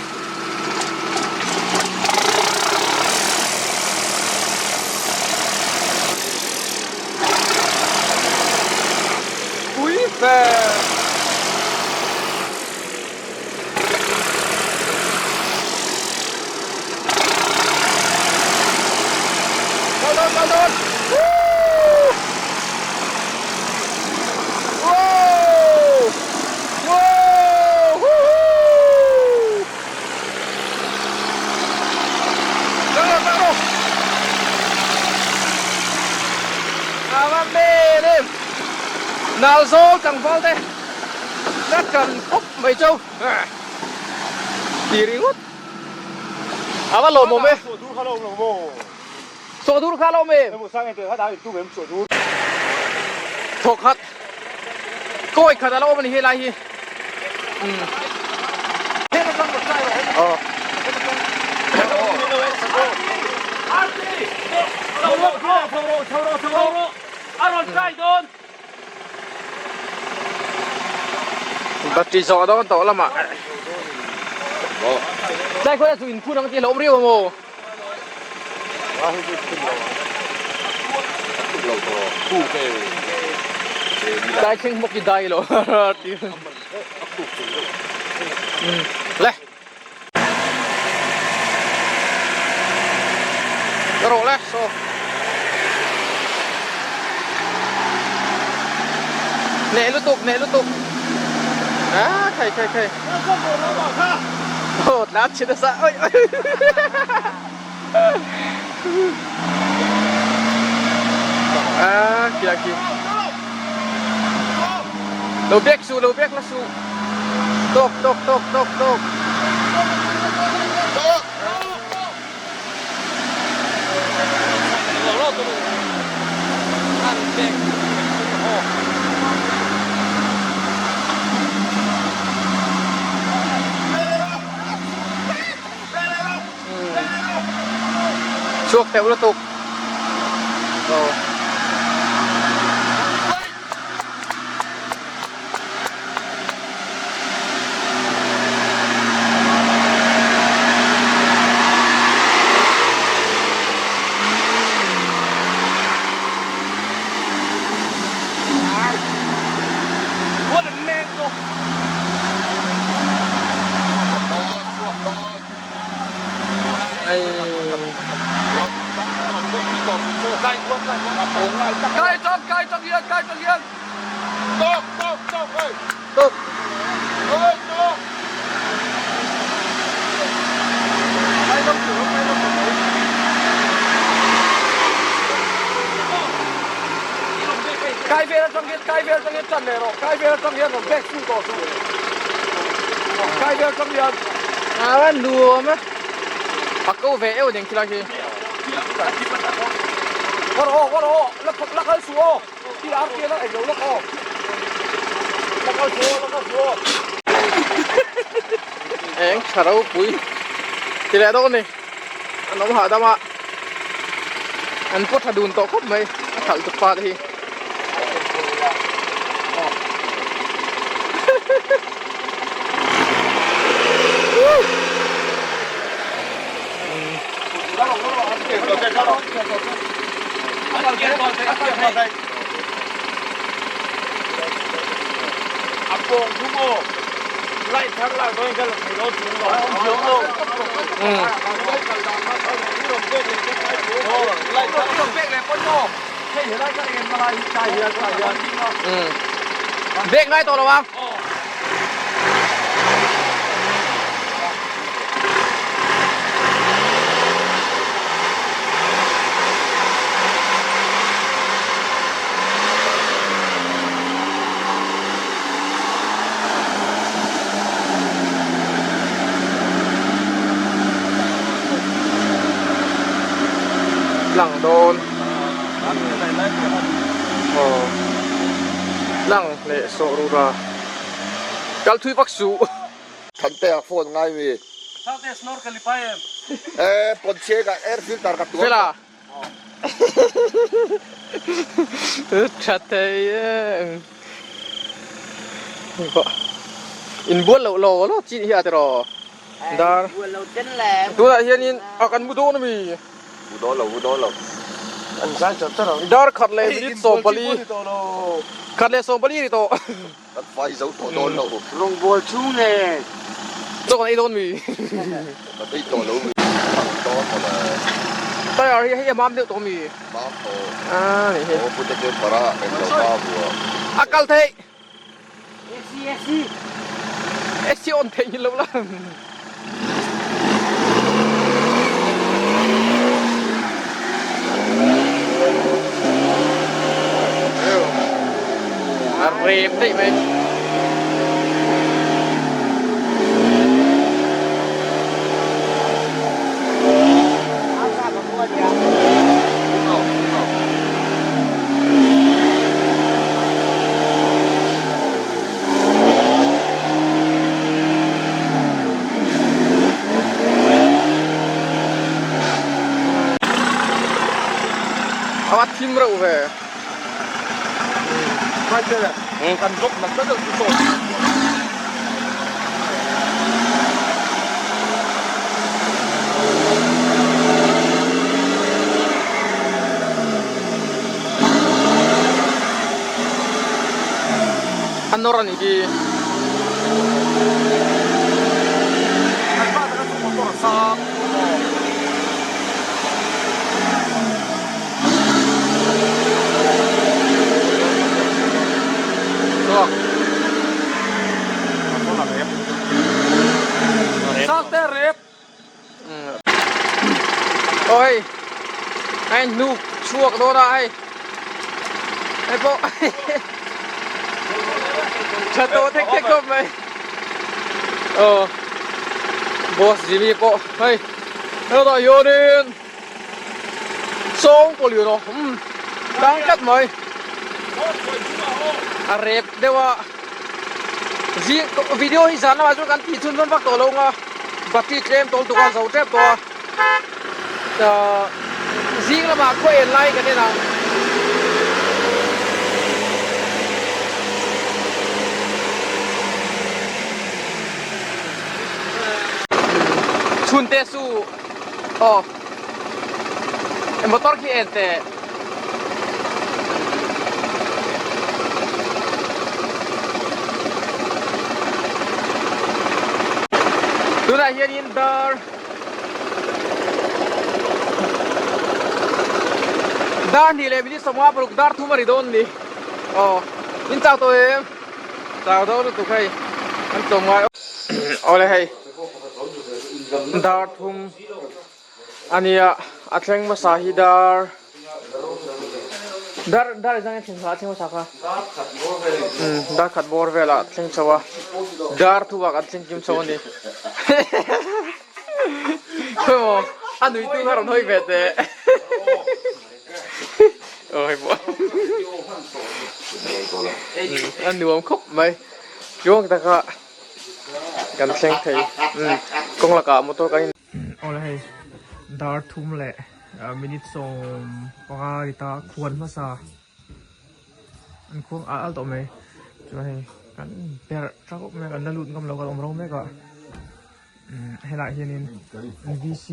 Speaker 1: Pui fe. Kal dawn kal dawn. Woo! Whoa! Whoa! Woohoo! Tang rawh tang rawh. Ava men em. Nal zawl tlangval te ka kan khawp mai chau. Ti ringawt. Ava lawmawm e. Sawh dur kha a lo awm em? Thawk khat kawi khat a lo awm a ni helai hi. Aw. Battery zawh dawn tawh lamah. Tlai khawiah chu inphun ang tih a lo awm riau a maw? Tlai thleng hmawk i dai lo le. Ka rawh le saw. Hneh lutuk hneh lutuk. Ah khai khai khai. Aw tlan chhe nasa oi oi. Ah kira khi. Lo bek su lo bek la su. Tawk tawk tawk tawk tawk. Chhuak teuh lutuk. Aw.
Speaker 2: Kai tang kai tang hian kai tang hian. Tawk tawk tawk hei. Tawk. Hei tawk. Kai tang tur kai tang tur. Kai vel atang hian kai vel atang hian tan leh rawh. Kai vel atang hian rawn back full tawh suh. Kai vel atang hian.
Speaker 1: A nuam a. A ko ve eu ding khilai khi.
Speaker 2: War aw war aw la la kal suh aw ti ar te la englo lak aw la kal suh aw la kal suh aw.
Speaker 1: Eng tha ropui ti leh dawn ni an awm hahdam a an paw tha dun tawh khawp mai a khalh tuk pa te hi. Bek ngai tawh lo ang. Lang dawn. Aw. Lang leh sawh rura. Kal thui vak suh.
Speaker 6: Thante a phone ngai mi.
Speaker 8: Thante snor ka lipai em.
Speaker 6: E ponche ka air filter ka tuam.
Speaker 1: Fela. Tha thei e. In bual loh lo lo chin hi a tiraw. Dar. Tunah hianin a kan mu dawn ami.
Speaker 6: Mu dawn lo mu dawn lo.
Speaker 1: Dar khat leh minute 40. Khat leh 40 ni tawh.
Speaker 6: Kan fai zo tawh dawn lo.
Speaker 4: Rawngbawl chhung nen.
Speaker 1: Chaw kan ei dawn mi.
Speaker 6: Kan ei tawh lo mi. Kan dawn maw le.
Speaker 1: Tyre hi hei a mam deuh tawh mi.
Speaker 6: Mam tawh.
Speaker 1: A ni hi.
Speaker 6: Aw pute chu para eng lo pa bua.
Speaker 1: A kal theih.
Speaker 4: AC AC.
Speaker 1: AC on theih ni lo la. A rep daih mai. A thim reuh ve.
Speaker 2: Kan drop nasa deuh chu saw.
Speaker 1: A nawr a nih hi. Ôi anh nu chuak dawn a hei hei pawh tha tawh thek thek khawp mai aw boss Jimmy pawh hei hetah hianin sawng pawh lian aw umm tang tlat mai a rep deuh a zing video hi zan lamah chuan kan tih chhun vawn vak tawh lo ang a battery tlem tawl tuk a zo tep tawh a. Zing lamah khaw en lai kan en ang. Chhun te su aw motor khi en teh. Tunah hianin dar. Dar hnih leh minute 56 dar thum a ri dawn ni. Aw in chau tawh em? Chau dawn lutuk hei an tlawm ngai awle hei dar thum a nia a thleng hmasa hi dar dar dar zang a thleng hmasa a thleng hmasa kha umm dar khat bawr velah a thleng chho a dar thum ah kan thleng kim chho a ni khawimaw a nuitu kha rawn hawi ve teh. Aw hei pawh a nuam khawp mai tluang taka kan thleng thei kawng lakah motor kan in awle hei dar thum leh minute 15 ri ta khuan hmasa an khuang al al tawh mai chuan hei kan perh tha khawp mai a kan la lut ngam lo kan awm ro mek a. Helaiah hianin VC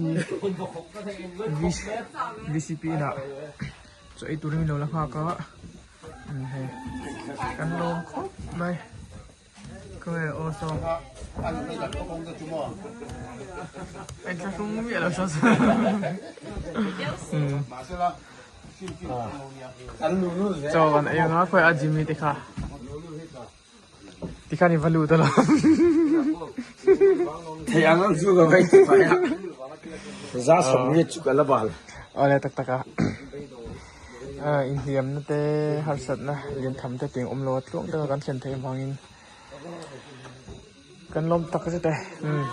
Speaker 1: VCP inah chaw ei turin min lo la nghak a hei kan lawm khawp mai khawnge aw saw a inthlahrung miah lo saw saw chaw kan ei ang a khawiah Jimmy te kha. Tikhan i va lut alawm.
Speaker 5: Thei ang ang chu ka vei ti fai a. Za sawm nge chu ka la bal.
Speaker 1: Awle tak tak a. Inhliamna te harsatna lian tham te teng awm lo a tluang taka kan thlen theih avangin kan lawm tak zet e.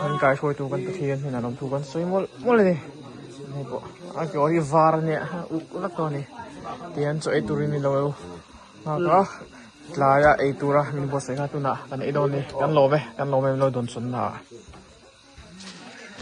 Speaker 1: Kan kaihruaitu kan Pathian hnenah lawmthu kan sawi mawlh mawlh a ni. Hei pawh a kawr hi var a nia uk vek tawh a ni. Tihian chaw ei turin min lo Nghak a, tlaia ei tura min buatsaih kha tunah kan ei dawn a ni. Kan lawm e, kan lawm e min lo dawn sawn na ah.